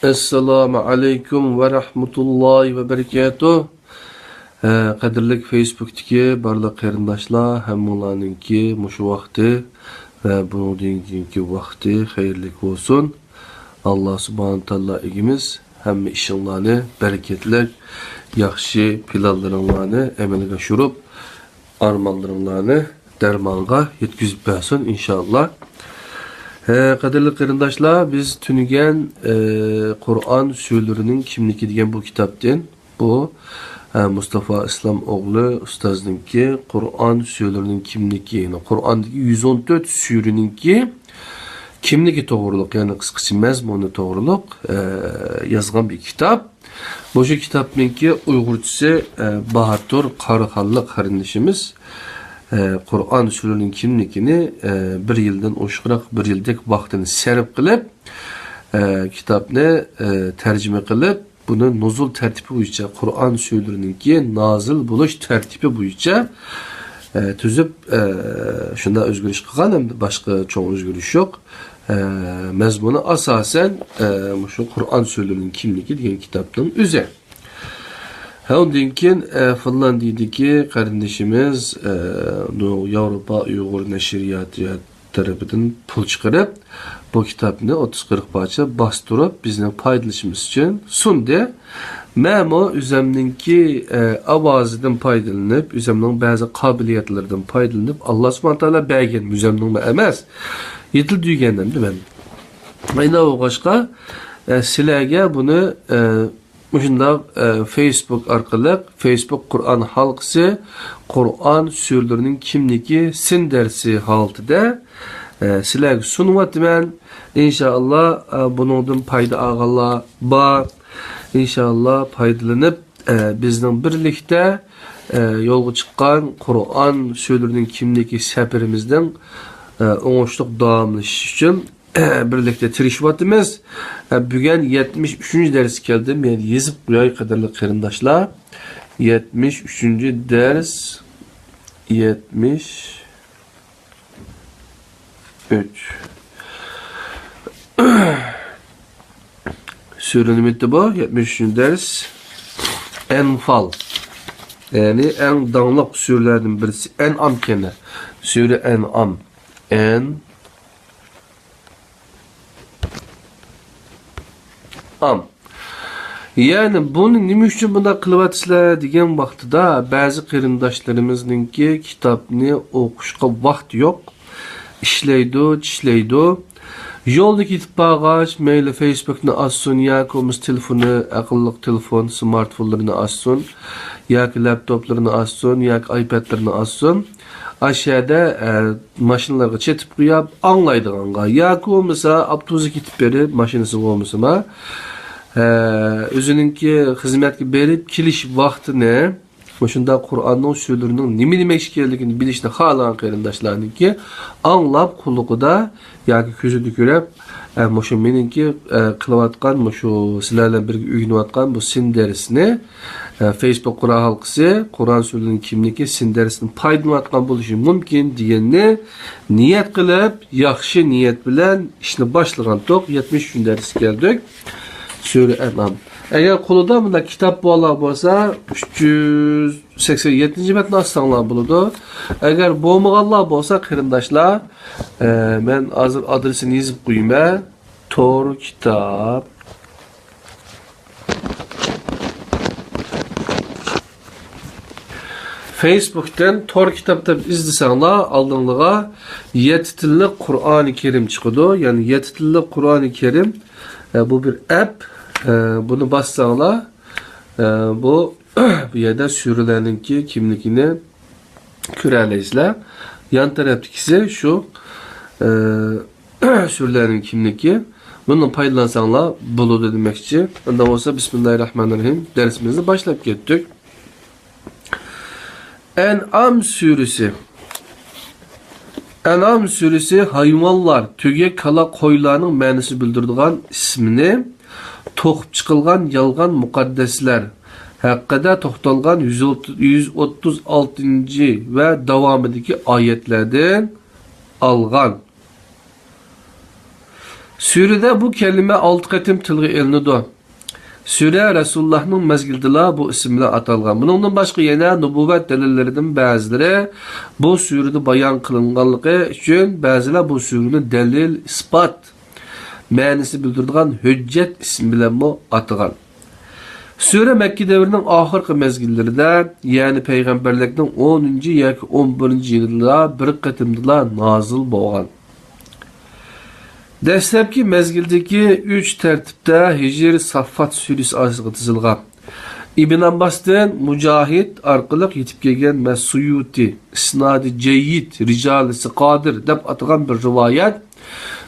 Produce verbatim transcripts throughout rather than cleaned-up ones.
ئەسسالامۇ ئەلەيكۇم ۋە رەھمەتۇللاھى ۋە بەرىكاتۇھ. ھە، قەدىرلىك فېيسبۇكتىكى بارلىق قېرىنداشلار، ھەممىڭلارنىڭكى مۇشۇ ۋاقتى ۋە بۇنىڭدىن كېيىنكى ۋاقتى خەيرلىك بولسۇن. ئاللا سۇبھانە تائالا ئىگىمىز ھەممە ئىشىڭلارنى بەرىكەتلىك، ياخشى پىلانلىرىڭلارنى ئەمەلگە ئاشۇرۇپ، ئارمانلىرىڭلارنى دەرمانغا يەتكۈزۈپ بەرسۇن، ئىنشائاللا. ھە، قەدىرلىك قېرىنداشلار، بىز تۈنۈگۈن، ئە، قۇرئان سۈرىلىرىنىڭ كىملىكى دېگەن بۇ كىتابتىن، بۇ، ئە، مۇستافا ئىسلام ئوغلى ئۇستازنىڭكى قۇرئان سۈرىلىرىنىڭ كىملىكى، يەنى قۇرئاندىكى يۈز ئون تۆت سۈرىنىڭكى كىملىكى توغرۇلۇق، يەنى قىسقىچە مەزمۇنى توغرۇلۇق، ئە، يازغان بىر كىتاب. مۇشۇ كىتابنىڭكى ئۇيغۇرچىسى، ئە، باھاتۇر قاراخانلىق قېرىندىشىمىز، ئە، قۇرئان سۈرىلىرىنىڭ كىملىكىنى، ئە، بىر يىلدىن ئوشۇقراق، بىر يىلدەك ۋاقتىنى سەرپ قىلىپ، ئە، كىتابنى، ئە، تەرجىمە قىلىپ، بۇنى نۇزۇل تەرتىپى بويىچە، قۇرئان سۈرىلىرىنىڭكى نازىل بولۇش تەرتىپى بويىچە، ئە، تۈزۈپ، ئە، شۇنداق ئۆزگىرىش قىلغان، ھەمدە باشقا چوڭ ئۆزگىرىش يوق. ئە، مەزمۇنى ئاساسەن، ئە، مۇشۇ قۇرئان سۈرىلىرىنىڭ كىملىكى دېگەن كىتابنىڭ ئۆزى. ھە، ئۇندىن كېيىن، ئە، فىنلاندىيىدىكى قېرىندىشىمىز، ئە، نو-، ياۋروپا ئۇيغۇر نەشرىياتى تەرىپىدىن پۇل چىقىرىپ، بۇ كىتابنى ئوتتۇز قىرىق پارچە باستۇرۇپ، بىزنىڭ پايدىلىنىشىمىز ئۈچۈن سۇندى. مەنمۇ ئۆزۈمنىڭكى، ئە، ئاۋازىدىن پايدىلىنىپ، ئۆزۈمنىڭ بەزى قابىلىيەتلىرىدىن پايدىلىنىپ، ئاللا سۇبھانە تائالا بەرگەن، ئۆزۈمنىڭمۇ ئەمەس. يېتىلدۈرگەن ئەمدى مەن. ئەينى بولغاچقا، ئە، سىلەرگە بۇنى، ئە، مۇشۇنداق، ئە، فېيسبۇك ئارقىلىق، فېيسبۇك قۇرئان ھالقىسى، قۇرئان سۈرىلىرىنىڭ كىملىكى سىن دەرسى ھالىتىدە، ئە، سىلەرگە سۇنۇۋاتىمەن. ئىنشائاللا، ئە، بۇنىڭدىن پايدا ئالغانلار بار. ئىنشائاللا، پايدىلىنىپ، ئە، بىزنىڭ بىرلىكتە، ئە، يولغا چىققان قۇرئان سۈرىلىرىنىڭ كىملىكى سەپىرىمىزنىڭ، ئە، ئوڭۇشلۇق داۋاملىشىشى ئۈچۈن بىرلىكتە تىرىشىۋاتىمىز. ھە، بۈگۈن يەتمىش ئۈچىنچى دەرسكە كەلدىم. يەنە يېزىپ قوياي، قەدىرلىك قېرىنداشلار. يەتمىش ئۈچىنچى دەرس، يەتمىش ئۈچ. سۈرە نېمىتى بۇ؟ يەتمىش ئۈچىنچى دەرس. ئەنفال. يەنى ئەڭ داڭلىق سۈرىلەردىن بىرسى. ئەنئام كەنە. سۈرە ئەنئام. ئەن ئام. يەنى بۇنى نېمە ئۈچۈن بۇنداق قىلىۋاتىسىلەر دېگەن ۋاقتىدا، بەزى قېرىنداشلىرىمىزنىڭكى كىتابنى ئوقۇشقا ۋاقتى يوق. ئىشلەيدۇ، چىشلەيدۇ. يولدا كېتىپ بارغاچ، مەيلى فېيسبۇكنى ئاچسۇن ياكى بولمىسا تېلېفونى، ئەقىللىق تېلېفون، سمارتفونلىرىنى ئاچسۇن ياكى لەپتوپلىرىنى ئاچسۇن ياكى ئايپەدلىرىنى ئاچسۇن. ئاشۇ يەردە، ئە، ماشىنىلارغا چېتىپ قويۇپ ئاڭلايدىغانغا ياكى بولمىسا ئاپتوبۇسقا كېتىپ بېرىپ، ماشىنىسى بولمىسىمۇ، ئە، ئۆزىنىڭكى خىزمەتكە بېرىپ كېلىش ۋاقتىنى مۇشۇنداق قۇرئاننىڭ سۈرىلىرىنىڭ نېمە دېمەكچى ئىكەنلىكىنى بىلىشنى خالىغان قېرىنداشلارنىڭكى ئاڭلاپ قۇلىقىدا ياكى كۆزىدە كۆرۈپ، ئە، مۇشۇ مېنىڭكى، ئە، قىلىۋاتقان، مۇشۇ سىلەر بىلەن بىرگە ئۆگىنىۋاتقان بۇ سىن دەرسىنى، ئە، فېيسبۇك قۇرئان ھالقىسى، قۇرئان سۈرىلىرىنىڭ كىملىكى سىن دەرسىدىن پايدىلىنىۋاتقان بولۇشى مۇمكىن دېگەننى نىيەت قىلىپ، ياخشى نىيەت بىلەن ئىشنى باشلىغانتۇق. يەتمىش ئۈچىنچى دەرسكە كەلدۇق. سۈرە ئەنئام. ئەگەر قولىدا بۇنداق كىتاب بولغان بولسا، ئۈچ يۈز سەكسەن يەتتىنچى بەتنى ئاچساڭلار بولىدۇ. ئەگەر بولمىغانلار بولسا، قېرىنداشلار، ئە، مەن ھازىر ئادرېسىنى يېزىپ قويىمەن. تور كىتاب. فېيسبۇكتىن تور كىتاب دەپ ئىزدىسەڭلار، ئالدىڭلارغا يەتتە تىللىق قۇرئانى كەرىم چىقىدۇ. يەنى يەتتە تىللىق قۇرئانى كەرىم، ئە، بۇ بىر ئەپ. ئە، بۇنى باسساڭلار، ئە، بۇ، بۇ يەردە سۈرىلەرنىڭكى كىملىكىنى كۆرەلەيسىلەر. يان تەرەپتىكىسى شۇ، ئە، سۈرىلەرنىڭ كىملىكى. بۇندىن پايدىلانساڭلار بولىدۇ دېمەكچى. ئۇنداق بولسا، بىسمىللاھىررەھمانىررەھىم، دەرسىمىزنى باشلاپ كەتتۇق. ئەنئام سۈرىسى. ئەنئام سۈرىسى ھايۋانلار، تۆگە، كالا، قويلارنىڭ مەنىسى بىلدۈرىدىغان ئىسمىنى توقۇپ چىقىلغان يالغان مۇقەددەسلەر ھەققىدە توختالغان يۈز ئوتتۇز، يۈز ئوتتۇز ئالتىنچى ۋە داۋامىدىكى ئايەتلەردىن ئالغان. سۈرىدە بۇ كەلىمە ئالتە قېتىم تىلغا ئېلىنىدۇ. سۈرە رەسۇلۇللاھنىڭ مەزگىلىدىلا بۇ ئىسىم بىلەن ئاتالغان. بۇنىڭدىن باشقا يەنە نۇبۇۋۋەت دەلىللىرىدىن بەزىلىرى بۇ سۈرىدە بايان قىلىنغانلىقى ئۈچۈن بەزىلەر بۇ سۈرىنى دەلىل، ئىسپات مەنىسى بىلدۈرىدىغان ھۆججەت ئىسمى بىلەنمۇ ئاتىغان. سۈرە مەككە دەۋرىنىڭ ئاخىرقى مەزگىللىرىدە، يەنى پەيغەمبەرلىكنىڭ ئونىنچى ياكى ئون بىرىنچى يىلىدا بىر قېتىمدىلا نازىل بولغان. دەسلەپكى مەزگىلدىكى ئۈچ تەرتىپتە ھىجر ساففات سۈرىسى ئاستىغا تىزىلغان. ئىبن ئابباستىن مۇجاھىد ئارقىلىق يېتىپ كەلگەن ۋە سۇيۇتى، ئىسنادى جەييىد، رىجالىسى قادىر دەپ ئاتىغان بىر رىۋايەت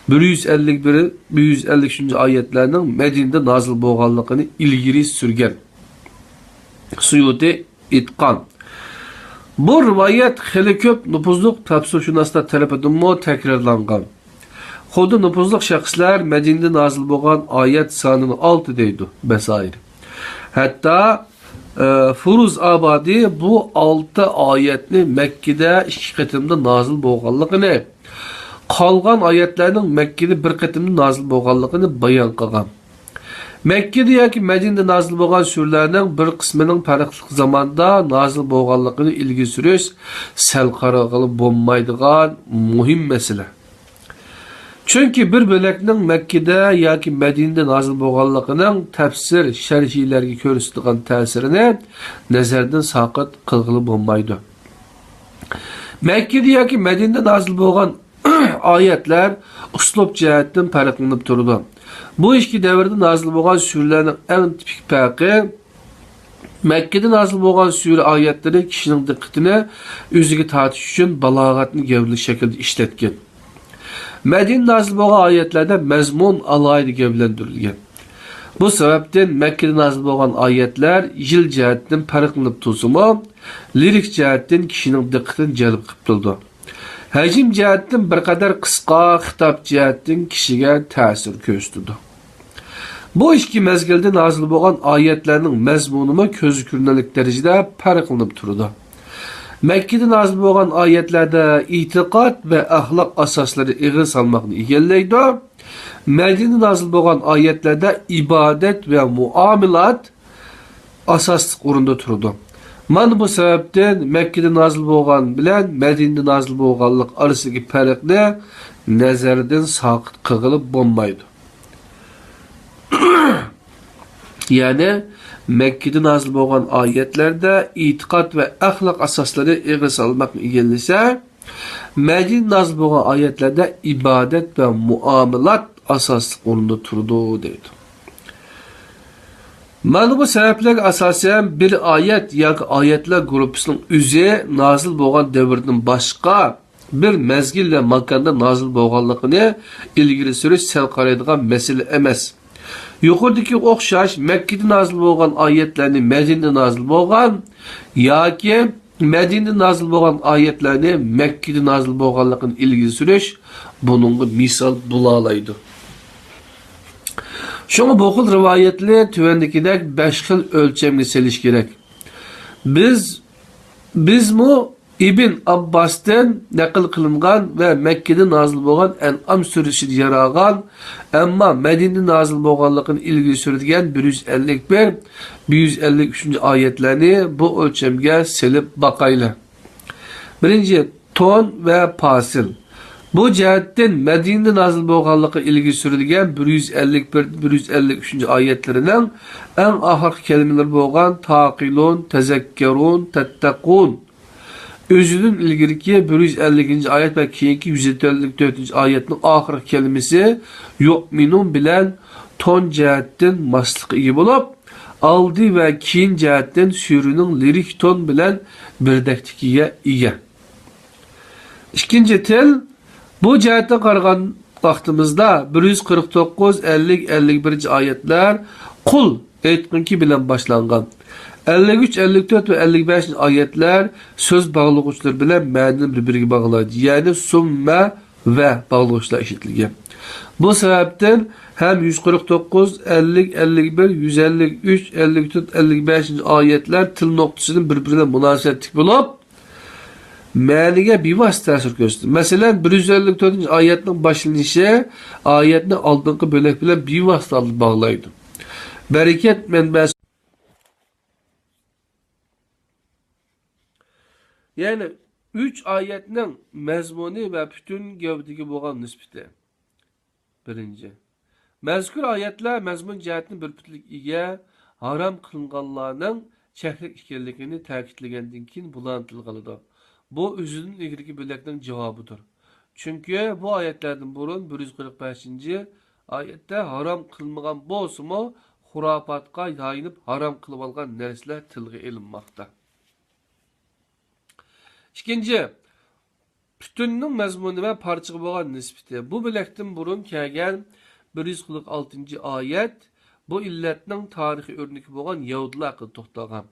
بىر يۈز ئەللىك بىر، بىر يۈز ئەللىك ئۈچىنچى ئايەتلەرنىڭ مەدىنىدە نازىل بولغانلىقىنى ئىلگىرى سۈرگەن. سۇيۇتى ئېيتقان. بۇ رىۋايەت خېلى كۆپ نوپۇزلۇق تەپسىرشۇناسلار تەرىپىدىنمۇ تەكرارلانغان. خۇددى نوپۇزلۇق شەخسلەر مەدىنىدە نازىل بولغان ئايەت سانىنى ئالتە دەيدۇ، بەسائىر. ھەتتا، ئە، فۇرۇز ئابادى بۇ ئالتە ئايەتنى مەككىدە ئىككى قېتىمدا نازىل بولغانلىقىنى، قالغان ئايەتلەرنىڭ مەككىدە بىر قېتىمدا نازىل بولغانلىقىنى بايان قىلغان. مەككىدە ياكى مەدىنىدە نازىل بولغان سۈرىلەرنىڭ بىر قىسمىنىڭ پەرقلىق زاماندا نازىل بولغانلىقىنى ئىلگىرى سۈرۈش سەل قارىغىلى بولمايدىغان مۇھىم مەسىلە. چۈنكى بىر بۆلەكنىڭ مەككىدە ياكى مەدىنىدە نازىل بولغانلىقىنىڭ تەپسىر، شەرھىيلەرگە كۆرسىتىدىغان تەسىرىنى نەزەردىن ساقىت قىلغىلى بولمايدۇ. مەككىدە ياكى مەدىنىدە نازىل بولغان ئايەتلەر ئۇسلۇب جەھەتتىن پەرقلىنىپ تۇرىدۇ. بۇ ئىككى دەۋردە نازىل بولغان سۈرىلەرنىڭ ئەڭ تىپىك پەرقى، مەككىدە نازىل بولغان سۈرە ئايەتلىرى كىشىنىڭ دىققىتىنى ئۆزىگە تارتىش ئۈچۈن بالاغەتنى گەۋدىلىك شەكىلدە ئىشلەتكەن. مەدىنىدە نازىل بولغان ئايەتلەردە مەزمۇن ئالاھىدە گەۋدىلەندۈرۈلگەن. بۇ سەۋەبتىن مەككىدە نازىل بولغان ئايەتلەر يىل جەھەتتىن پەرقلىنىپ تۇرسىمۇ، لىرىك جەھەتتىن كىشىنىڭ دىققىتىنى جەلپ قىلىپ تۇرىدۇ. ھەجىم جەھەتتىن بىر قەدەر قىسقا، خىتاب جەھەتتىن كىشىگە تەسىر كۆرسىتىدۇ. بۇ ئىككى مەزگىلدە نازىل بولغان ئايەتلەرنىڭ مەزمۇنىمۇ كۆزگە كۆرۈنەرلىك دەرىجىدە پەرقلىنىپ تۇرىدۇ. مەككىدە نازىل بولغان ئايەتلەردە ئېتىقاد ۋە ئەخلاق ئاساسلىرى ئېغىر سالماقنى ئىگىلەيدۇ. مەدىنىدە نازىل بولغان ئايەتلەردە ئىبادەت ۋە مۇئامىلات ئاساسلىق ئورۇندا تۇرىدۇ. مانا بۇ سەۋەبتىن مەككىدە نازىل بولغان بىلەن مەدىنىدە نازىل بولغانلىق ئارىسىدىكى پەرقنى نەزەردىن ساقىت قىلغىلى بولمايدۇ. يەنى مەككىدە نازىل بولغان ئايەتلەردە ئېتىقاد ۋە ئەخلاق ئاساسلىرى ئېغىر سالماقنى ئىگىلىسە، مەدىنىدە نازىل بولغان ئايەتلەردە ئىبادەت ۋە مۇئامىلات ئاساسلىق ئورۇندا تۇرىدۇ، دەيدۇ. مانا بۇ سەۋەبلەرگە ئاساسەن، بىر ئايەت ياكى ئايەتلەر گۇرۇپپىسىنىڭ ئۆزى نازىل بولغان دەۋردىن باشقا بىر مەزگىل ۋە ماكاندا نازىل بولغانلىقىنى ئىلگىرى سۈرۈش سەل قارايدىغان مەسىلە ئەمەس. يۇقىرىدىكىگە ئوخشاش، مەككىدە نازىل بولغان ئايەتلەرنى مەدىنىدە نازىل بولغان ياكى مەدىنىدە نازىل بولغان ئايەتلەرنى مەككىدە نازىل بولغانلىقىنى ئىلگىرى سۈرۈش بۇنىڭغا مىسال بولالايدۇ. شۇڭا بۇ خىل رىۋايەتنى تۆۋەندىكىدەك بەش خىل ئۆلچەمگە سېلىش كېرەك. بىز، بىزمۇ ئىبن ئابباستىن نەقىل قىلىنغان ۋە مەككىدە نازىل بولغان ئەنئام سۈرىسىدە يەر ئالغان، ئەمما مەدىنىدە نازىل بولغانلىقىنى ئىلگىرى سۈرىدىغان بىر يۈز ئەللىك بىر، بىر يۈز ئەللىك ئۈچىنچى ئايەتلەرنى بۇ ئۆلچەمگە سېلىپ باقايلى. بىرىنچى، تون ۋە پاسىل. بۇ جەھەتتىن مەدىنىدە نازىل بولغانلىقى ئىلگىرى سۈرۈلگەن بىر يۈز ئەللىك بىر، بىر يۈز ئەللىك ئۈچىنچى ئايەتلىرىنىڭ ئەڭ ئاخىرقى كەلىمىلىرى بولغان تاقىلۇن، تەزەككەرۇن، تەتتەقۇن. ئۆزىدىن ئىلگىرىكى بىر يۈز ئەللىكىنچى ئايەت ۋە كېيىنكى يۈز يەتتە ئەللىك تۆتىنچى ئايەتنىڭ ئاخىرقى كەلىمىسى يۇئمىنۇن بىلەن تون جەھەتتىن ماسلىققا ئىگە بولۇپ، ئالدى ۋە كېيىن جەھەتتىن سۈرىنىڭ لىرىك تون بىلەن بىردەكلىكىگە ئىگە. ئىككىنچى تىل، بۇ جەھەتتىن قارىغان ۋاقتىمىزدا بىر يۈز قىرىق توققۇز، ئەللىك، ئەللىك بىرىنچى ئايەتلەر قۇل ئېيتقىنكى بىلەن باشلانغان. ئەللىك ئۈچ، ئەللىك تۆت ۋە ئەللىك بەشىنچى ئايەتلەر سۆز باغلىغۇچلىرى بىلەن مەنىنى بىر-بىرىگە باغلايدۇ. يەنى سۇممە ۋە باغلىغۇچلار ئىشلىتىلگەن. بۇ سەۋەبتىن ھەم يۈز قىرىق توققۇز، ئەللىك، ئەللىك بىر، يۈز ئەللىك ئۈچ، ئەللىك تۆت، ئەللىك بەشىنچى ئايەتلەر تىل نۇقتىسىدىن بىر-بىرى بىلەن مۇناسىۋەتلىك بولۇپ، مەنىگە بىۋاسىتە تەسىر كۆرسىتىدۇ. مەسىلەن، بىر يۈز ئەللىك تۆتىنچى ئايەتنىڭ باشلىنىشى ئايەتنى ئالدىنقى بۆلەك بىلەن بىۋاسىتە باغلايدۇ. بەرىكەت مەنبەسى. يەنى ئۈچ ئايەتنىڭ مەزمۇنى ۋە پۈتۈن گەۋدىگە بولغان نىسبىتى. بىرىنچى، مەزكۇر ئايەتلەر مەزمۇن جەھەتتىن بىر پۈتۈنلۈك ئىگە، ھارام قىلىنغانلارنىڭ چەكلىك ئىكەنلىكىنى تەكىتلىگەندىن كېيىن بۇلارنى تىلغا ئالىدۇ. بۇ ئۆزىدىن ئىلگىرىكى بۆلەكنىڭ جاۋابىدۇر. چۈنكى بۇ ئايەتلەردىن بۇرۇن بىر يۈز قىرىق بەشىنچى ئايەتتە ھارام قىلمىغان بولسىمۇ، خۇراپاتقا تايىنىپ ھارام قىلىۋالغان نەرسىلەر تىلغا ئېلىنماقتا. ئىككىنچى، پۈتۈننىڭ مەزمۇنى ۋە پارچىغا بولغان نىسبىتى. بۇ بۆلەكتىن بۇرۇن كەلگەن بىر يۈز قىرىق ئالتىنچى ئايەت بۇ ئىللەتنىڭ تارىخىي ئۆرنىكى بولغان يەھۇدىيلار ھەققىدە توختالغان.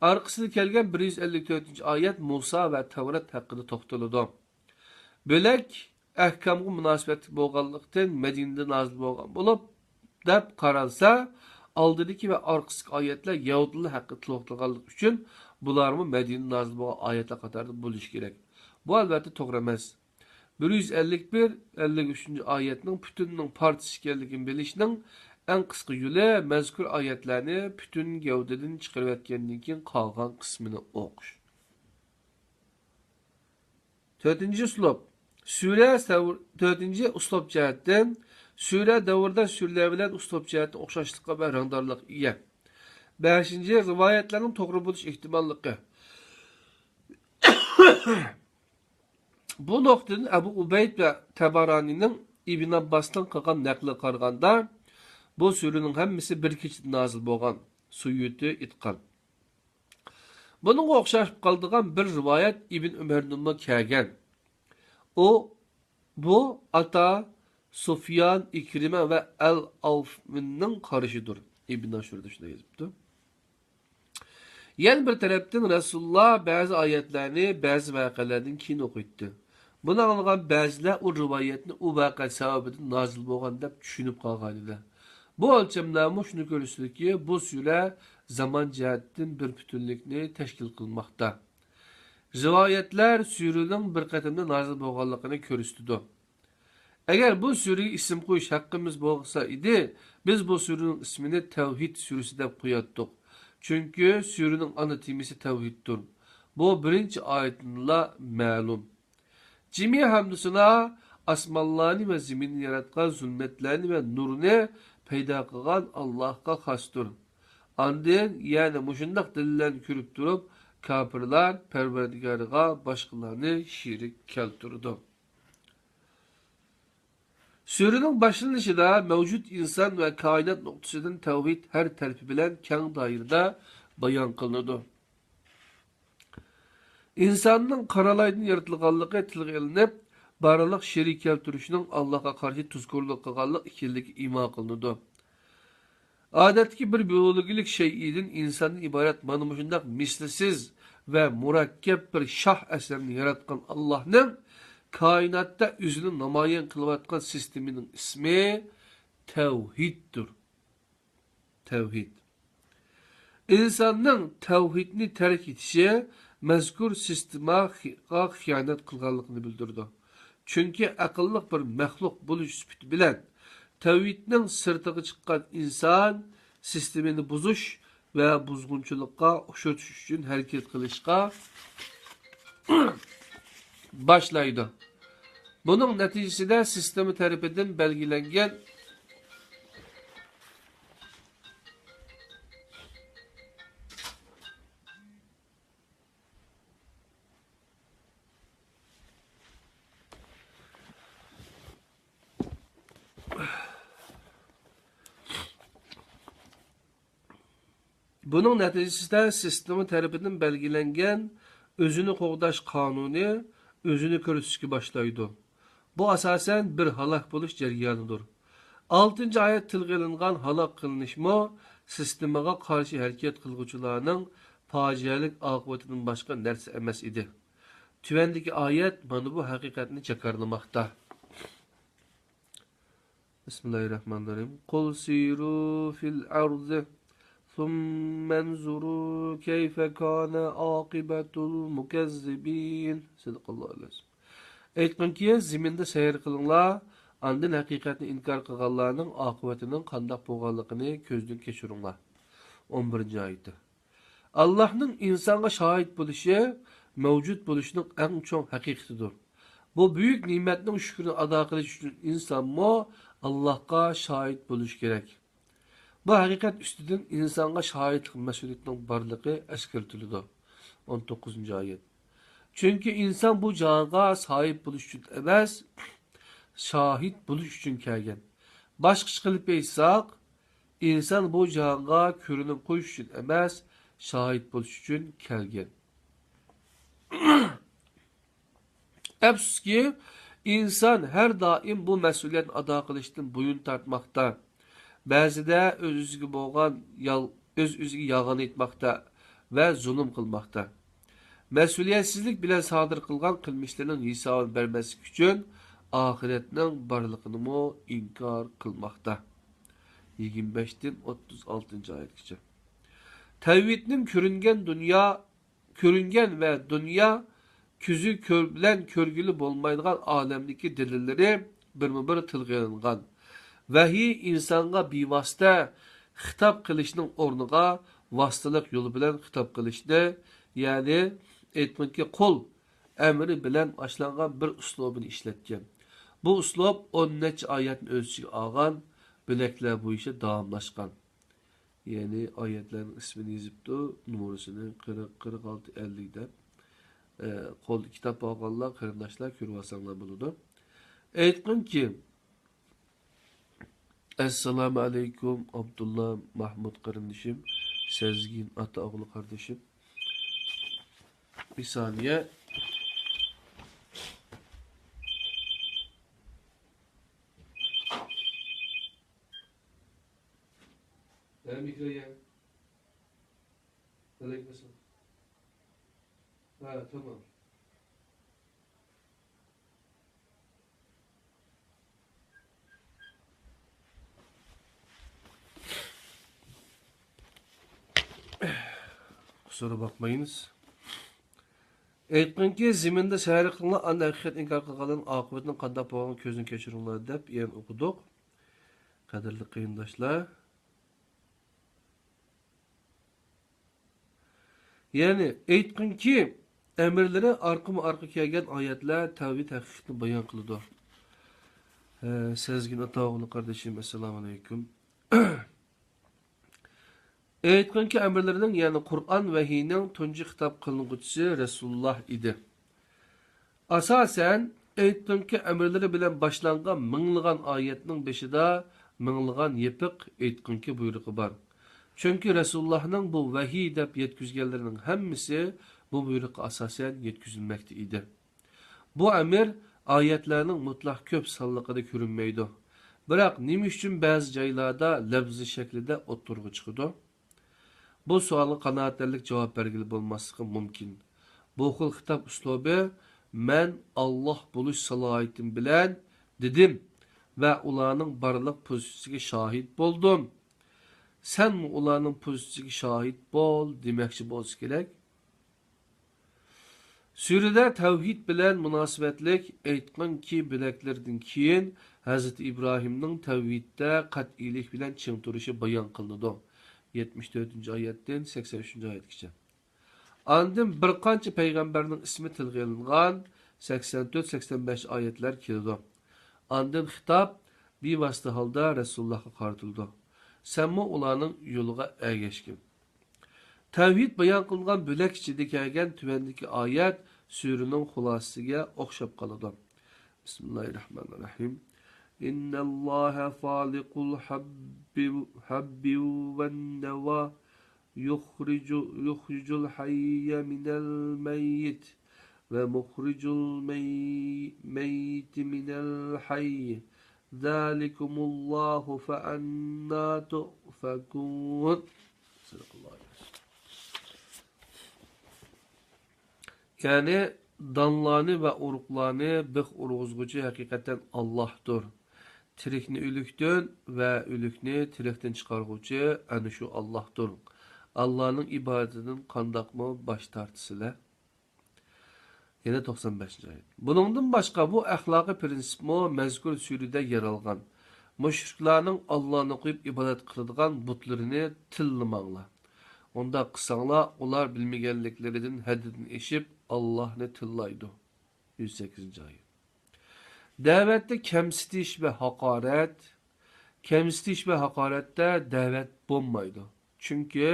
ئارقىسىدا كەلگەن بىر يۈز ئەللىك تۆتىنچى ئايەت مۇسا ۋە تەۋرات ھەققىدە توختىلىدۇ. بۆلەك ئەھكامغا مۇناسىۋەتلىك بولغانلىقتىن مەدىنىدە نازىل بولغان بولۇپ، دەپ قارالسا، ئالدىدىكى ۋە ئارقىسىدىكى ئايەتلەر يەھۇدىيلار ھەققىدە توختالغانلىقى ئۈچۈن، بۇلارمۇ مەدىنىدە نازىل بولغان ئايەتلەر قاتارىدا بولۇشى كېرەك. بۇ، ئەلۋەتتە، توغرا ئەمەس. بىر يۈز ئەللىك بىر، ئەللىك ئۈچىنچى ئايەتنىڭ پۈتۈننىڭ پارچىسى ئىكەنلىكىنى بىلىشنىڭ ئەڭ قىسقا يولى مەزكۇر ئايەتلەرنى پۈتۈن گەۋدىدىن چىقىرىۋەتكەندىن كېيىن قالغان قىسمىنى ئوقۇش. تۆتىنچى ئۇسلۇب. سۈرە سەۋر-، تۆتىنچى ئۇسلۇب جەھەتتىن، سۈرە دەۋرىدە سۈرىلەر بىلەن ئۇسلۇب جەھەتتىن ئوخشاشلىققا ۋە رەڭدارلىققا ئىگە. بەشىنچى، رىۋايەتلەرنىڭ توغرا بولۇش ئېھتىماللىقى. بۇ نۇقتىدىن ئەبۇ ئۇبەيد ۋە تەبارانىنىڭ ئىبن ئابباستىن قىلغان نەقلىگە قارىغاندا، بۇ سۈرىنىڭ ھەممىسى بىر كېچىدە نازىل بولغان، سۇيۇتى ئېيتقان. بۇنىڭغا ئوخشاش قالىدىغان بىر رىۋايەت ئىبن ئۆمەردىنمۇ كەلگەن. ئۇ، بۇ ئاتا، سۇفيان، ئىكرىمە ۋە ئەل ئاۋفىنىڭ قارىشىدۇر. ئىبن ئاشۇردا شۇنداق يېزىپتۇ. يەنە بىر تەرەپتىن، رەسۇلۇللا بەزى ئايەتلەرنى بەزى ۋەقەلەردىن كېيىن ئوقۇيتتى. بۇنى ئاڭلىغان بەزىلەر ئۇ رىۋايەتنى ئۇ ۋەقە سەۋەبىدىن نازىل بولغان دەپ چۈشىنىپ قالغانىدى. بۇ ئۆلچەملەرمۇ شۇنى كۆرسىتىدۇكى، بۇ سۈرە زامان جەھەتتىن بىر پۈتۈنلۈكنى تەشكىل قىلماقتا. رىۋايەتلەر سۈرىنىڭ بىر قېتىمدا نازىل بولغانلىقىنى كۆرسىتىدۇ. ئەگەر بۇ سۈرىگە ئىسىم قويۇش ھەققىمىز بولسا ئىدى، بىز بۇ سۈرىنىڭ ئىسمىنى تەۋھىد سۈرىسى دەپ قوياتتۇق. چۈنكى سۈرىنىڭ ئانا تېمىسى تەۋھىدتۇر. بۇ بىرىنچى ئايىتىندىلا مەلۇم. جىمى ھەمدۇسانا ئاسمانلارنى ۋە زېمىننى ياراتقان، زۇلمەتلەرنى ۋە نۇرنى پەيدا قىلغان ئاللاھقا خاستۇر. ئاندىن يەنە مۇشۇنداق دەلىللەرنى كۆرۈپ تۇرۇپ، كاپىرلار پەرۋەردىگارىغا باشقىلارنى شېرىك كەلتۈرىدۇ. سۈرىنىڭ باشلىنىشىدا مەۋجۇت ئىنسان ۋە كائىنات نۇقتىسىدىن تەۋھىد ھەر تەرىپى بىلەن كەڭ دائىرىدە بايان قىلىنىدۇ. ئىنساننىڭ قارا لايدىن يارىتىلغانلىقى تىلغا ئېلىنىپ، بارلىق شېرىك كەلتۈرۈشنىڭ ئاللاھقا قارشى تۇزكورلۇق قىلغانلىق ئىكەنلىكى ئىما قىلىنىدۇ. ئادەتتىكى بىر بىيولوگىيىلىك شەيئىدىن، ئىنساندىن ئىبارەت مانا مۇشۇنداق مىسلىسىز ۋە مۇرەككەپ بىر شاھ ئەسەرنى ياراتقان ئاللاھنىڭ كائىناتتا ئۆزىنى نامايان قىلىۋاتقان سىستېمىنىڭ ئىسمى تەۋھىدتۇر. تەۋھىد. ئىنساننىڭ تەۋھىدنى تەرك ئېتىشى مەزكۇر سىستېماغا خىيانەت قىلغانلىقىنى بىلدۈرىدۇ. چۈنكى ئەقىللىق بىر مەخلۇق بولۇش سۈپىتى بىلەن، تەۋھىدنىڭ سىرتىغا چىققان ئىنسان سىستېمىنى بۇزۇش ۋە بۇزغۇنچىلىققا ئۇچرىتىش ئۈچۈن ھەرىكەت قىلىشقا باشلايدۇ. بۇنىڭ نەتىجىسىدە سىستېما تەرىپىدىن بەلگىلەنگەن بۇنىڭ نەتىجىسىدە سىستېما تەرىپىدىن بەلگىلەنگەن ئۆزىنى قوغداش قانۇنى ئۆزىنى كۆرسىتىشكە باشلايدۇ. بۇ ئاساسەن بىر ھالاك بولۇش جەريانىدۇر. ئالتىنچى ئايەت تىلغا ئېلىنغان ھالاك قىلىنىشمۇ سىستېمىغا قارشى ھەرىكەت قىلغۇچىلارنىڭ پاجىئەلىك ئاقىۋىتىدىن باشقا نەرسە ئەمەس ئىدى. تۆۋەندىكى ئايەت مانا بۇ ھەقىقەتنى جاكارلىماقتا. بىسمىللاھىررەھمانىررەھىم. قۇل سىرۇ فىل ئەرزى ثم انظروا كيف كان عاقبة المكذبين. صدق الله العظيم. ئېيتقىنكى، زېمىندا سەير قىلىڭلار، ئاندىن ھەقىقەتنى ئىنكار قىلغانلارنىڭ ئاقىۋىتىنىڭ قانداق بولغانلىقىنى كۆزدىن كەچۈرۈڭلار. ئون بىرىنچى ئايىتى. ئاللاھنىڭ ئىنسانغا شاھىت بولۇشى، مەۋجۇت بولۇشنىڭ ئەڭ چوڭ ھەقىقىتىدۇر. بۇ بۈيۈك نېمەتنىڭ شۈكرىنى ئادا قىلىش ئۈچۈن ئىنسانمۇ ئاللاھقا شاھىت بولۇشى كېرەك. بۇ ھەقىقەت ئۈستىدىن ئىنسانغا شاھىتلىق مەسئۇلىيىتىنىڭ بارلىقى ئەسكەرتىلىدۇ. ئون توققۇزىنچى ئايەت. چۈنكى ئىنسان بۇ جاھانغا ساھىب بولۇش ئۈچۈن ئەمەس، شاھىت بولۇش ئۈچۈن كەلگەن. باشقىچە قىلىپ ئېيتساق، ئىنسان بۇ جاھانغا كۆرۈنۈپ قويۇش ئۈچۈن ئەمەس، شاھىت بولۇش ئۈچۈن كەلگەن. ئەپسۇسكى، ئىنسان ھەر دائىم بۇ مەسئۇلىيەتنى ئادا قىلىشتىن بويۇن تارتماقتا. بەزىدە ئۆز-ئۆزىگە بولغان يال-، ئۆز-ئۆزىگە يالغان ئېيتماقتا ۋە زۇلۇم قىلماقتا. مەسئۇلىيەتسىزلىك بىلەن سادىر قىلغان قىلمىشلىرىنىڭ ھېسابىنى بەرمەسلىك ئۈچۈن ئاخىرەتنىڭ بارلىقىنىمۇ ئىنكار قىلماقتا. يىگىرمە بەشتىن ئوتتۇز ئالتىنچى ئايەتكىچە. تەۋھىدنىڭ كۆرۈنگەن دۇنيا، كۆرۈنگەن ۋە دۇنيا كۆزى كۆر-، بىلەن كۆرگىلى بولمايدىغان ئالەمدىكى دەلىللىرى بىرمۇبىر تىلغا ئېلىنغان. ۋەھىي ئىنسانغا بىۋاسىتە خىتاب قىلىشنىڭ ئورنىغا ۋاسىتىلىق يول بىلەن خىتاب قىلىشنى، يەنى ئېيتقىنكى قۇل ئەمرى بىلەن باشلانغان بىر ئۇسلۇبىنى ئىشلەتكەن. بۇ ئۇسلۇب ئون نەچچە ئايەتنى ئۆز ئىچىگە ئالغان بۆلەكلەر بويىچە داۋاملاشقان. يەنى ئايەتلەرنىڭ ئىسمىنى يېزىپتۇ، نومۇرىسىنى قىرىق، قىرىق ئالتە، ئەللىك دەپ، ئە، قولدا كىتاب ئالغانلار، قېرىنداشلار كۆرۈۋالساڭلار بولىدۇ. ئېيتقىنكى، ئەسسالامۇ ئەلەيكۇم، ئابدۇللا مەھمۇد قېرىندىشىم، سەزگىن ئاتا ئوغلى قاردىشىم. بىر سانىيە. ھە، مىكرو يە. ئەلەيكۇم ئەسسالام. ھە، تامام. قۇسۇر باقمايمىز. ئېيتقىنكى، زېمىندا سەير قىلىڭلار، ئاندىن ھەقىقەتنى ئىنكار قىلغانلارنىڭ ئاقىۋىتىنىڭ قانداق بولغانلىقىنى كۆزدىن كەچۈرۈڭلار، دەپ يەنە ئوقۇدۇق. قەدىرلىك قېرىنداشلار. يەنى ئېيتقىنكى، ئەمىرلىرى ئارقىمۇ ئارقا كەلگەن ئايەتلەر تەۋھىد ھەقىقىتىنى بايان قىلىدۇ. ھە، سەزگىن ئاتا ئوغلى قاردىشىم، ئەسسالامۇ ئەلەيكۇم. ئېيتقىنكى، ئەمىرلىرىنىڭ، يەنى قۇرئان ۋەھىينىڭ تۇنجى خىتاب قىلىنغۇچىسى رەسۇلۇللاھ ئىدى. ئاساسەن، ئېيتقىنكى، ئەمىرلىرى بىلەن باشلانغان مىڭلىغان ئايەتنىڭ بېشىدا مىڭلىغان يېپىق ئېيتقىنكى بۇيرۇقى بار. چۈنكى رەسۇلۇللاھنىڭ بۇ ۋەھىي دەپ يەتكۈزگەنلىرىنىڭ ھەممىسى بۇ بۇيرۇققا ئاساسەن يەتكۈزۈلمەكتە ئىدى. بۇ ئەمىر ئايەتلەرنىڭ مۇتلەق كۆپ سانلىقىدا كۆرۈنمەيدۇ. بىراق، نېمە ئۈچۈن بەزى جايلاردا لەپزى شەكلىدە ئوتتۇرىغا چىقىدۇ؟ بۇ سوئالغا قانائەتلەنەرلىك جاۋاب بەرگىلى بولماسلىقى مۇمكىن. بۇ خىل خىتاب ئۇسلۇبى، «مەن ئاللاھ بولۇش سالاھىيىتىم بىلەن دېدىم ۋە ئۇلارنىڭ بارلىق پوزىتسىيىسىگە شاھىت بولدۇم. سەنمۇ ئۇلارنىڭ پوزىتسىيىسىگە شاھىت بول» دېمەكچى بولسا كېرەك. سۈرىدە تەۋھىد بىلەن مۇناسىۋەتلىك ئېيتقىنكى بۆلەكلىرىدىن كېيىن، ھەزرىتى ئىبراھىمنىڭ تەۋھىدتە قەتئىيلىك بىلەن چىڭ تۇرۇشى بايان قىلىنىدۇ. يەتمىش تۆتىنچى ئايەتتىن سەكسەن ئۈچىنچى ئايەتكىچە. ئاندىن بىر قانچە پەيغەمبەرنىڭ ئىسمى تىلغا ئېلىنغان، سەكسەن تۆت، سەكسەن بەش ئايەتلەر كېلىدۇ. ئاندىن خىتاب بىۋاسىتە ھالدا رەسۇلۇللاھقا قارىتىلىدۇ. سەنمۇ ئۇلارنىڭ يولىغا ئەگەشكىن. تەۋھىد بايان قىلىنغان بۆلەك ئىچىدە كەلگەن تۆۋەندىكى ئايەت سۈرىنىڭ خۇلاسىسىگە ئوخشاپ قالىدۇ. بىسمىللاھىررەھمانىررەھىم. إن الله فالق الحب، حب والنوى يخرج، يخرج الحي من الميت ومخرج الميت من الحي ذلكم الله فأنى تؤفكون. صدق الله العظيم. يەنى دانلارنى ۋە ئۇرۇقلارنى بىخ ئۇرغۇزغۇچى ھەقىقەتەن ئاللاھتۇر. تىرىكنى ئۆلۈكتىن ۋە ئۆلۈكنى تىرىكتىن چىقارغۇچى ئەنە شۇ ئاللاھتۇر. ئاللانىڭ ئىبادىتىدىن قانداقمۇ باش تارتىسىلەر؟ يەنە توقسان بەشىنچى ئايەت. بۇنىڭدىن باشقا، بۇ ئەخلاقىي پىرىنسىپمۇ مەزكۇر سۈرىدە يەر ئالغان. مۇشرىكلارنىڭ ئاللانى قويۇپ ئىبادەت قىلىدىغان بۇتلىرىنى تىللىماڭلار. ئۇنداق قىلساڭلار، ئۇلار بىلمىگەنلىكلىرىدىن ھەددىدىن ئېشىپ، ئاللاھنى تىللايدۇ. يۈز سەككىزىنچى ئايەت. دەۋەتتە كەمسىتىش ۋە ھاقارەت، كەمسىتىش ۋە ھاقارەتتە دەۋەت بولمايدۇ. چۈنكى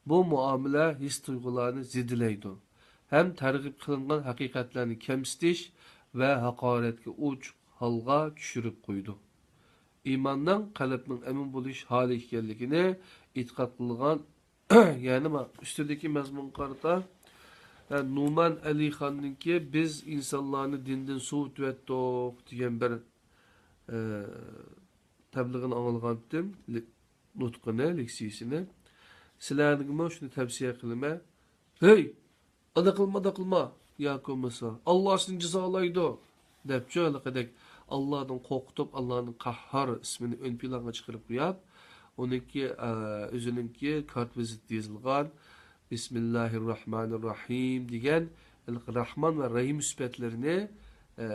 بۇ مۇئامىلە ھېس-تۇيغۇلارنى زېدىلەيدۇ ھەم تەرغىب قىلىنغان ھەقىقەتلەرنى كەمسىتىش ۋە ھاقارەتكە ئوچۇق ھالغا چۈشۈرۈپ قويىدۇ. ئىماننىڭ قەلبنىڭ ئەمىن بولۇش ھالى ئىكەنلىكىنى ئېتىقاد قىلغان يەنى ما، ئۈستىدىكى مەزمۇنغا قارىتا، ھە، نۇمان ئەلىخاننىڭكى «بىز ئىنسانلارنى دىندىن سوۋۇتۇۋەتتۇق» دېگەن بىر، ئە، تەبلىغىنى ئاڭلىغانتىم، لې-، نۇتقىنى، لېكسىيىسىنى. سىلەرگىمۇ شۇنى تەۋسىيە قىلىمەن. ھەي! ئانداق قىلما، ئانداق قىلما، ياكى بولمىسا، «ئاللا سېنى جازالايدۇ» دەپچۇ، ھېلىقىدەك ئاللادىن قورقۇتۇپ، ئاللانىڭ قەھھار ئىسمىنى ئۆن پىلانغا چىقىرىپ قويۇپ، ئۇنىڭكى، ئە، ئۆزىنىڭكى كارت ۋىزىتىدا يېزىلغان «بىسمىللاھىرراھمانىرراھىم» دېگەن ھېلىقى راھمان ۋە رەھىم سۈپەتلىرىنى، ئە،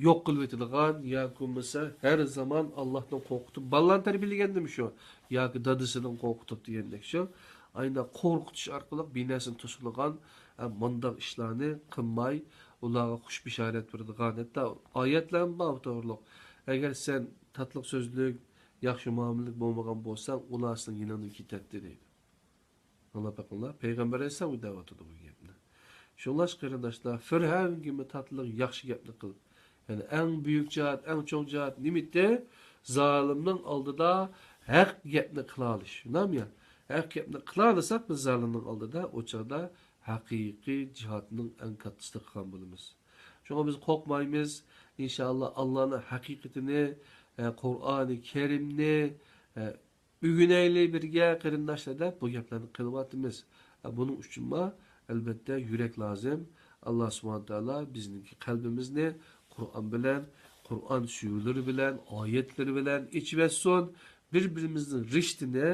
يوق قىلىۋېتىدىغان ياكى بولمىسا ھەر زامان ئاللادىن قورقۇتۇپ، بالىلارنى تەربىيەلىگەندىمۇ شۇ، ياكى دادىسىدىن قورقۇتۇپ دېگەندەك شۇ. ئاينا قورقۇتۇش ئارقىلىق بىنەسىنى توسىدىغان، ئە، مۇنداق ئىشلارنى قىلماي، ئۇلارغا خۇش بېشارەت بېرىدىغان، ھەتتا ئايەتلەرمۇ بار بۇ توغرۇلۇق. «ئەگەر سەن تاتلىق سۆزلۈك، ياخشى مۇئامىلىلىك بولمىغان بولساڭ، ئۇلار سېنىڭ يېنىڭدىن كېتەتتى» دەيدۇ. ئاڭلاپ بېقىڭلار، پەيغەمبەر ئەلەيھىسسالام دەۋاتىدۇ بۇ گەپنى. شۇڭلاشقا قېرىنداشلار، فىرئەۋنگىمۇ تاتلىق ياخشى گەپنى قىل. يەنى ئەڭ بۈيۈك جىھاد، ئەڭ چوڭ جىھاد نېمىتى؟ زالىمنىڭ ئالدىدا ھەق گەپنى قىلالىش. شۇنداقمۇ يا؟ ھەق گەپنى قىلالىساق بىز زالىمنىڭ ئالدىدا، ئۇ چاغدا ھەقىقىي جىھادنىڭ ئەڭ كاتتىسىنى قىلغان بولىمىز. شۇڭا بىز قورقمايمىز. ئىنشائاللا، ئاللانىڭ ھەقىقىتىنى، ئە، قۇرئانى كەرىمنى، ئە، ئۆگىنەيلى بىرگە، قېرىنداشلار، دەپ بۇ گەپلەرنى قىلىۋاتىمىز. ئە، بۇنىڭ ئۈچۈنمۇ، ئەلبەتتە، يۈرەك لازىم. ئاللا سۇبھانە تائالا بىزنىڭكى قەلبىمىزنى قۇرئان بىلەن، قۇرئان سۈرىلىرى بىلەن، ئايەتلىرى بىلەن ئېچىۋەتسۇن. بىر-بىرىمىزنىڭ رىشتىنى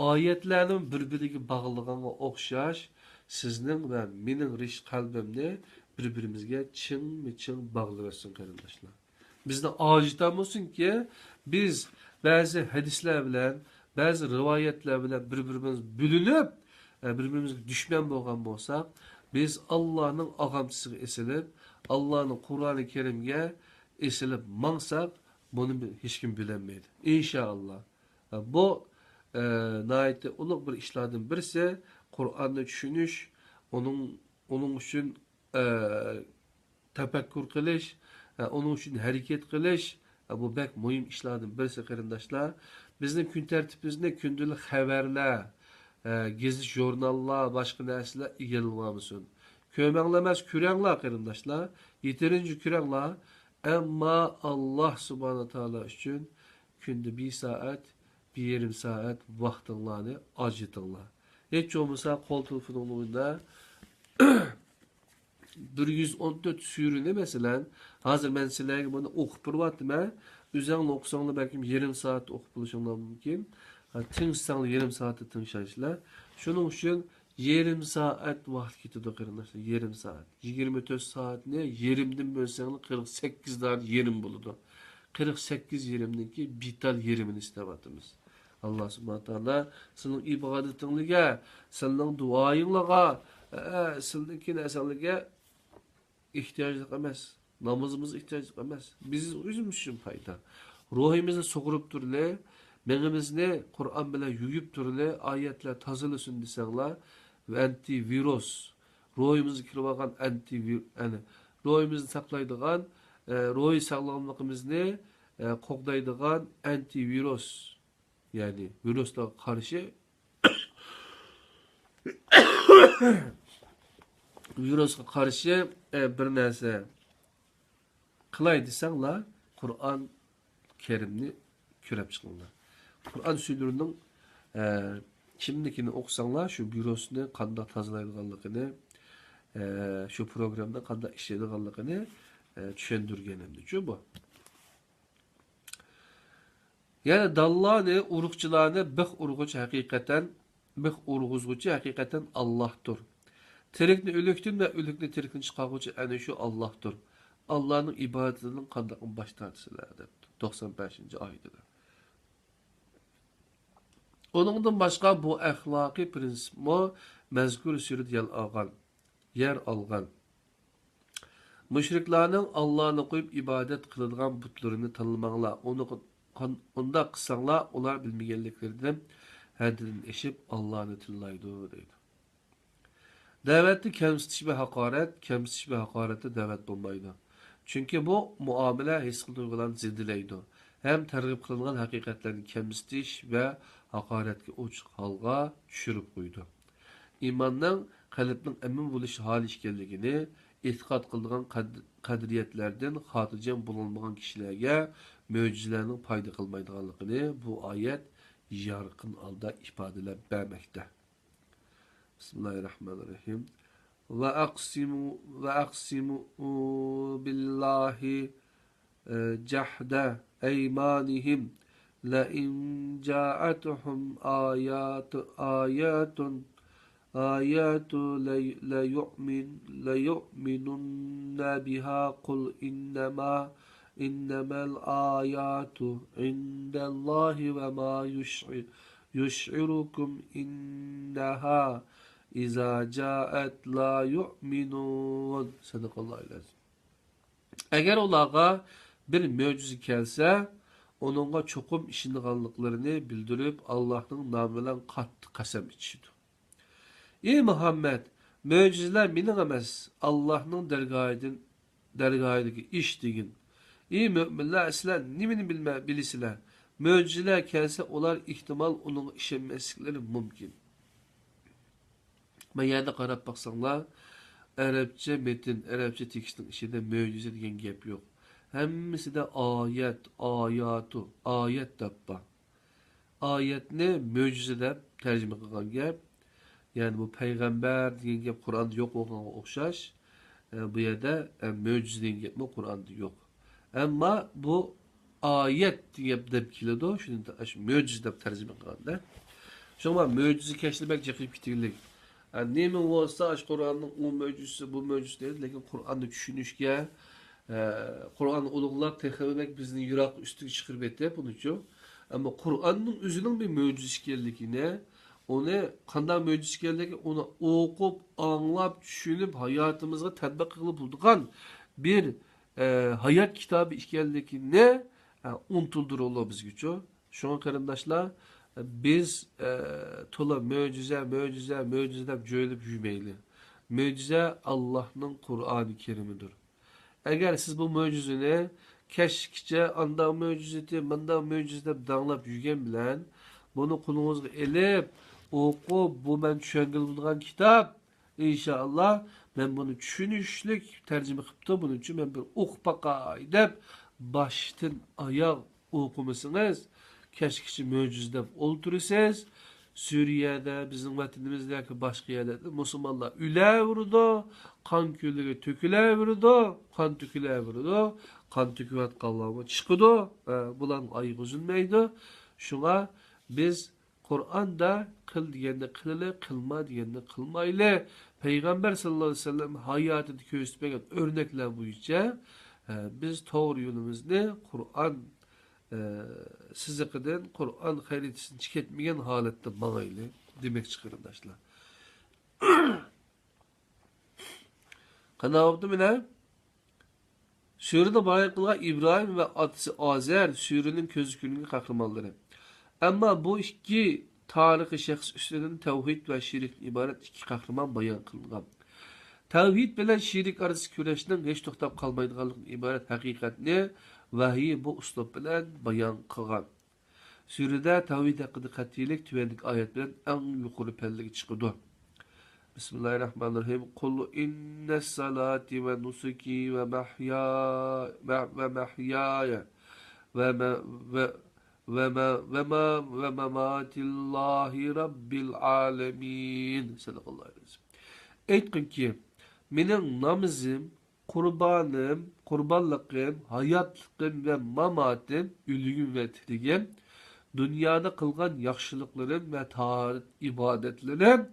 ئايەتلەرنىڭ بىر-بىرىگە باغلىغانغا ئوخشاش، سىزنىڭ ۋە مېنىڭ رىشت قەلبىمنى بىر-بىرىمىزگە چىڭمۇ چىڭ باغلىۋەتسۇن، قېرىنداشلار. بىزنى ئاجىتامىسۇنكى، بىز بەزى ھەدىسلەر بىلەن، بەزى رىۋايەتلەر بىلەن بىر-بىرىمىز بۆلۈنۈپ، ئە، بىر-بىرىمىزگە دۈشمەن بولغان بولساق، بىز ئاللانىڭ ئاغامچىسىغا ئېسىلىپ، ئاللانىڭ قۇرئانى كەرىمگە ئېسىلىپ ماڭساق، بۇنى بىل-، ھېچكىم بۆلەلمەيدۇ. ئىنشائاللا. ئە، بۇ، ئە، ناھايىتى ئۇلۇغ بىر ئىشلاردىن بىرسى، قۇرئاننى چۈشىنىش، ئۇنىڭ، ئۇنىڭ ئۈچۈن، ئە، تەپەككۇر قىلىش، ئە، ئۇنىڭ ئۈچۈن ھەرىكەت قىلىش، ئە، بۇ بەك مۇھىم ئىشلاردىن بىرسى، قېرىنداشلار. بىزنىڭ كۈن تەرتىپىمىزنى كۈندىلىك خەۋەرلەر، ئە، گېزىت-ژۇرناللار، باشقا نەرسىلەر ئىگىلىۋالمىسۇن. كۆرمەڭلار ئەمەس، كۆرەڭلار، قېرىنداشلار. يېتەرىنچە كۆرەڭلار. ئەمما ئاللا سۇبھانە تائالا ئۈچۈن كۈندە بىر سائەت، بىر يېرىم سائەت ۋاقتىڭلارنى ئاجرىتىڭلار. ھېچ بولمىسا قول تېلېفونۇڭنىڭ ئورنىدا بىر يۈز ئون تۆت سۈرىنى، مەسىلەن، ھازىر مەن سىلەرگە بۇنى ئوقۇپ بېرىۋاتىمەن. ئۆزەڭلار ئوقۇساڭلار، بەلكىم يېرىم سائەتتە ئوقۇپ بولۇشۇڭلار مۇمكىن. ھە، تىڭشىساڭلار، يېرىم سائەتتە تىڭشايسىلەر. شۇنىڭ ئۈچۈن يېرىم سائەت ۋاقىت كېتىدۇ، قېرىنداشلار، يېرىم سائەت. يىگىرمە تۆت سائەتنى يېرىمدىن بۆلسەڭلار، قىرىق سەككىز دانە يېرىم بولىدۇ. قىرىق سەككىز يېرىمنىڭكى بىتال يېرىمىنى ئىستەۋاتىمىز. ئاللا سۇبھانە تائالا سىلىنىڭ ئىبادىتىڭلارغا، سىلىنىڭ دۇئايىڭلارغا، ئە، سىلىنىڭكى نەرسەڭلارگە ئېھتىياجلىق ئەمەس. نامىزىمىزغا ئېھتىياجلىق ئەمەس. بىز ئۆزىمىز ئۈچۈن پايدا. روھىمىزنى سۇغۇرۇپ تۇرلى، مېڭىمىزنى قۇرئان بىلەن يۇيۇپ تۇرلى، ئايەتلەر تازىلىسۇن دېسەڭلار، ئەنتىۋىرۇس، روھىمىزغا كىرىۋالغان ئەنتىۋىر-، يەنى روھىمىزنى ساقلايدىغان، ئە، روھىي ساغلاملىقىمىزنى، ئە، قوغدايدىغان ئەنتىۋىرۇس، يەنى ۋىرۇسلارغا قارشى، ۋىرۇسقا قارشى، ئە، بىر نەرسە قىلاي دېسەڭلار، قۇرئان كەرىمنى كۆرۈپ چىقىڭلار. قۇرئان سۈرىلىرىنىڭ، ئە، كىملىكىنى ئوقۇساڭلار، شۇ ۋىرۇسنى قانداق تازىلايدىغانلىقىنى، ئە، شۇ پروگراممىنى قانداق ئىشلەيدىغانلىقىنى، ئە، چۈشەندۈرگەن ئەمدىچۇ بۇ. يەنى دانلارنى، ئۇرغۇچىلارنى بىخ ئۇرغۇچى ھەقىقەتەن، بىخ ئۇرغۇزغۇچى ھەقىقەتەن ئاللاھتۇر. تىرىكنى ئۆلۈكتىن ۋە ئۆلۈكنى تىرىكتىن چىقارغۇچى ئەنە شۇ ئاللاھتۇر. ئاللانىڭ ئىبادىتىدىن قانداقمۇ باش تارتىسىلەر؟ دەپتۇ توقسان بەشىنچى ئايىتىدە. ئۇنىڭدىن باشقا بۇ ئەخلاقىي پرىنسىپمۇ مەزكۇر سۈرىدە يەر ئالغان، يەر ئالغان. مۇشرىكلارنىڭ ئاللانى قويۇپ ئىبادەت قىلىدىغان بۇتلىرىنى تاللىماڭلار، ئۇنى قان-، ئۇنداق قىلساڭلار، ئۇلار بىلمىگەنلىكلىرىدىن ھەددىدىن ئېشىپ ئاللانى تىللايدۇ، دەيدۇ. دەۋەتتە كەمسىتىش ۋە ھاقارەت، كەمسىتىش ۋە ھاقارەتتە دەۋەت بولمايدۇ. چۈنكى بۇ مۇئامىلە ھېس قىلىدىغانلارنى زېدىلەيدۇ ھەم تەرغىب قىلىنغان ھەقىقەتلەرنى كەمسىتىش ۋە ھاقارەتكە ئوچۇق ھالغا چۈشۈرۈپ قويىدۇ. ئىماننىڭ قەلبنىڭ ئەمىن بولۇش ھالى ئىكەنلىكىنى، ئېتىقاد قىلىدىغان قەد-، قەدرىيەتلەردىن خاتىرجەم بولالمىغان كىشىلەرگە مۆجىزىلەرنىڭ پايدا قىلمايدىغانلىقىنى بۇ ئايەت يارقىن ھالدا ئىپادىلەپ بەرمەكتە. بىسمىللاھىررەھمانىررەھىم. وأقسموا، وأقسموا بالله جهد أيمانهم لئن جاءتهم آيات، آية، آية لي-، ليؤمن-، ليؤمنن بها قل إنما، إنما الآيات عند الله وما يشع-، يشعركم أنها إذا جاءت لا يؤمنون. صدق الله العظيم. ئەگەر ئۇلارغا بىر مۆجىزە كەلسە، ئۇنىڭغا چوقۇم ئىشىنىدىغانلىقلىرىنى بىلدۈرۈپ، ئاللاھنىڭ نامى بىلەن قاتتىق قەسەم ئىچىشىدۇ. ئى مۇھەممەد، مۆجىزىلەر مېنىڭ ئەمەس، ئاللاھنىڭ دەرگاھىدىن، دەرگاھىدىكى ئىش دېگىن. ئى مۆمىنلەر، سىلەر نېمىنى بىلمە-، بىلىسىلەر؟ مۆجىزىلەر كەلسە، ئۇلار ئېھتىمال ئۇنىڭغا ئىشەنمەسلىكلىرى مۇمكىن. مانا يەردە قاراپ باقساڭلار، ئەرەبچە مەتن، ئەرەبچە تېكىستنىڭ ئىچىدە مۆجىزە دېگەن گەپ يوق. ھەممىسىدە ئايەت، ئاياتۇ، ئايەت دەپ بار. ئايەتنى مۆجىزە دەپ تەرجىمە قىلغان گەپ. يەنى بۇ پەيغەمبەر دېگەن گەپ قۇرئاندا يوق بولغانغا ئوخشاش، ئە، بۇ يەردە، ئە، مۆجىزە دېگەن گەپمۇ قۇرئاندا يوق. ئەمما بۇ ئايەت دېگەن گەپ دەپ كېلىدۇ، شۇنى تا-، ئاشۇ مۆجىزە دەپ تەرجىمە قىلغاندا. شۇڭا مۆجىزە كەشنى بەك جىقىپ كېتىگلىك. ئە، نېمە بولسا، ئاشۇ قۇرئاننىڭ ئۇ مۆجىزىسى، بۇ مۆجىزىسى دەيدۇ، لېكىن قۇرئاننى چۈشىنىشكە، ئە، قۇرئاننى ئۇلۇغلاپ، تېخىمۇ بەك بىزنى يىراق ئۈستىگە چىقىرىپ ئېتىپ، ئۇنىچۇ. ئەمما قۇرئاننىڭ ئۆزىنىڭ بىر مۆجىزە ئىكەنلىكىنى، ئۇنى قانداق مۆجىزە ئىكەنلىكى، ئۇنى ئوقۇپ، ئاڭلاپ، چۈشىنىپ، ھاياتىمىزغا تەتبىق قىلغىلى بولىدىغان بىر، ئە، ھايات كىتابى ئىكەنلىكىنى، ئە، ئۇنتۇلدۇرۇۋالىدۇ بىزگىچۇ. شۇڭا قېرىنداشلار، بىز، ئە، تولا مۆجىزە، مۆجىزە، مۆجىزە دەپ جۆيلۈپ يۈرمەيلى. مۆجىزە ئاللاھنىڭ قۇرئانى كەرىمىدۇر. ئەگەر سىز بۇ مۆجىزىنى كەچكىچە ئانداق مۆجىزىتى، مانداق مۆجىزە دەپ داڭلاپ يۈرگەن بىلەن، بۇنى قولىڭىزغا ئېلىپ، ئوقۇپ، بۇ مەن چۈشەنگىلى بولىدىغان كىتاب، ئىنشائاللا، مەن بۇنى چۈشىنىشلىك تەرجىمە قىپتۇ، بۇنىڭ ئۈچۈن مەن بىر ئوقۇپ باقاي دەپ، باشتىن ئاياغ ئوقۇمىسىڭىز، كەچكىچە مۆجىزە دەپ ئولتۇرىسىز. سۈرىيەدە، بىزنىڭ ۋەتىنىمىزدە ياكى باشقا يەرلەردە مۇسۇلمانلار ئۆلەۋېرىدۇ، قان كۆلىگە تۆكۈلەۋېرىدۇ، قان تۆكۈلەۋېرىدۇ، قان تۆكۈۋاتقانلارمۇ چىقىدۇ. ئە، بۇلارنىڭ ئايىغى ئۈزۈلمەيدۇ. شۇڭا بىز قۇرئاندا قىل دېگەننى قىلىلى، قىلما دېگەننى قىلمايلى. پەيغەمبەر ساللاللاھۇ ئەلەيھى ۋەسەللەم ھاياتىدا كۆرسىتىپ بەرگەن ئۆرنەكلەر بويىچە، ئە، بىز توغرا يولىمىزنى قۇرئان، ئە، سىزىقىدىن، قۇرئان خەرىتىسىدىن چىقىپ كەتمىگەن ھالەتتە ماڭايلى دېمەكچى، قېرىنداشلار. قانداق بوپتۇ مانا؟ سۈرىدە بايان قىلغان ئىبراھىم ۋە ئاتىسى ئازەر سۈرىنىڭ كۆزگە كۆرۈنگەن قەھرىمانلىرى. ئەمما بۇ ئىككى تارىخىي شەخس ئۈستىدىن تەۋھىد ۋە شېرىكتىن ئىبارەت ئىككى قەھرىمان بايان قىلىنغان. تەۋھىد بىلەن شېرىك ئارىسىدىكى كۈرەشنىڭ ھېچ توختاپ قالمايدىغانلىقىدىن ئىبارەت ھەقىقەتنى ۋەھىي بۇ ئۇسلۇب بىلەن بايان قىلغان. سۈرىدە تەۋھىد ھەققىدە قەتئىيلىك تۆۋەندىكى ئايەت بىلەن ئەڭ يۇقىرى پەللىگە چىقىدۇ. بىسمىللاھىررەھمانىررەھىم. قل إن صلاتي ونسكي ومحيا-، و-، ومحياي وم-، و-، وم-، وم-، ومماتي لله رب العالمين. صدق الله العظيم. ئېيتقىنكى، مېنىڭ نامىزىم، قۇربانىم، قۇربانلىقىم، ھاياتلىقىم ۋە ماماتىم، ئۆلۈگۈم ۋە تىرىگىم دۇنيادا قىلغان ياخشىلىقلىرىم ۋە تائەت ئىبادەتلىرىم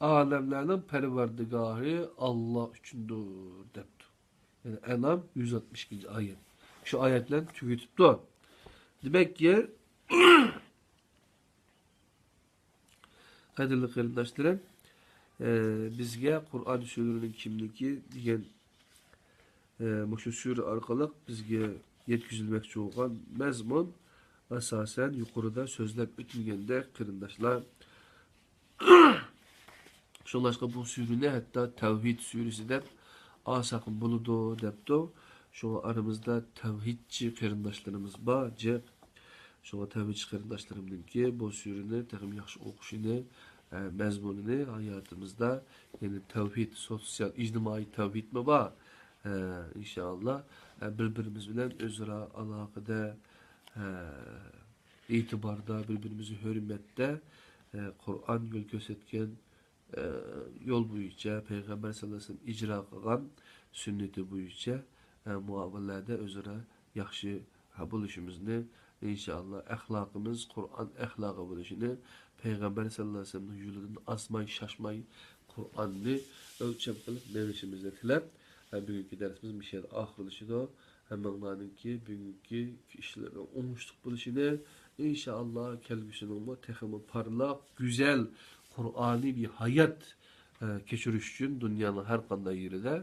ئالەملەرنىڭ پەرۋەردىگارى ئاللا ئۈچۈندۇر، دەپتۇ. يەنى ئەنئام يۈز ئاتمىش ئىككىنچى ئايەت. شۇ ئايەت بىلەن تۈگىتىپتۇ. دېمەككى، قەدىرلىك قېرىنداشلىرىم، ئە، بىزگە قۇرئان سۈرىنىڭ كىملىكى دېگەن، ئە، مۇشۇ سۈرە ئارقىلىق بىزگە يەتكۈزۈلمەكچى بولغان مەزمۇن ئاساسەن يۇقىرىدا سۆزلەپ ئۆتۈلگەندەك، قېرىنداشلار. شۇڭلاشقا بۇ سۈرىنى ھەتتا تەۋھىد سۈرىسى دەپ ئالساقمۇ بولىدۇ، دەپتۇ. شۇڭا ئارىمىزدا تەۋھىدچى قېرىنداشلىرىمىز بار، جىق. شۇڭا تەۋھىدچى قېرىنداشلىرىمنىڭكى بۇ سۈرىنى تېخىمۇ ياخشى ئوقۇشىنى، ئە، مەزمۇنىنى ھاياتىمىزدا، يەنى تەۋھىد، سوتسىيال، ئىجتىمائىي تەۋھىدمۇ بار. ئە، ئىنشائاللا، ئە، بىر-بىرىمىز بىلەن ئۆزئارا ئالاقىدە، ئە، ئېتىباردا، بىر-بىرىمىزگە ھۆرمەتتە، ئە، قۇرئان يول كۆرسەتكەن، ئە، يول بويىچە، پەيغەمبەر سەللەللاھۇ ئەلەيھى ۋەسەللەم ئىجرا قىلغان سۈننىتى بويىچە، ئە، مۇئامىلىلەردە ئۆزئارا ياخشى، ھە، بولۇشىمىزنى، ئىنشائاللا، ئەخلاقىمىز قۇرئان ئەخلاقى بولۇشىنى، پەيغەمبەر سەللەللاھۇ ئەلەيھى ۋەسەللەمنىڭ يولىدىن ئازماي، شاشماي قۇرئاننى ئۆلچەم قىلىپ مېڭىشىمىزنى تىلەپ، ھە، بۈگۈنكى دەرسىمىز مۇشۇ يەردە ئاخىرلىشىدۇ. ھەممىڭلارنىڭكى بۈگۈنكى ئىشلىرىنىڭ ئوڭۇشلۇق بولۇشىنى، ئىنشائاللا، كەلگۈسىنىڭمۇ تېخىمۇ پارلاق، گۈزەل، قۇرئانىي بىر ھايات، ئە، كەچۈرۈش ئۈچۈن دۇنيانىڭ ھەر قانداق يېرىدە،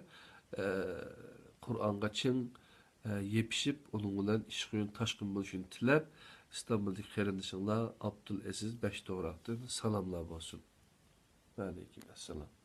ئە، قۇرئانغا چىڭ، ئە، يېپىشىپ، ئۇنىڭ بىلەن ئىشقا تاشقىن بولۇشىنى تىلەپ، ئىستانبۇلدىكى قېرىندىشىڭلار ئابدۇل ئەزىز بەشتوغراقتىن سالاملار بولسۇن. ۋەئەلەيكۇم ئەسسالام.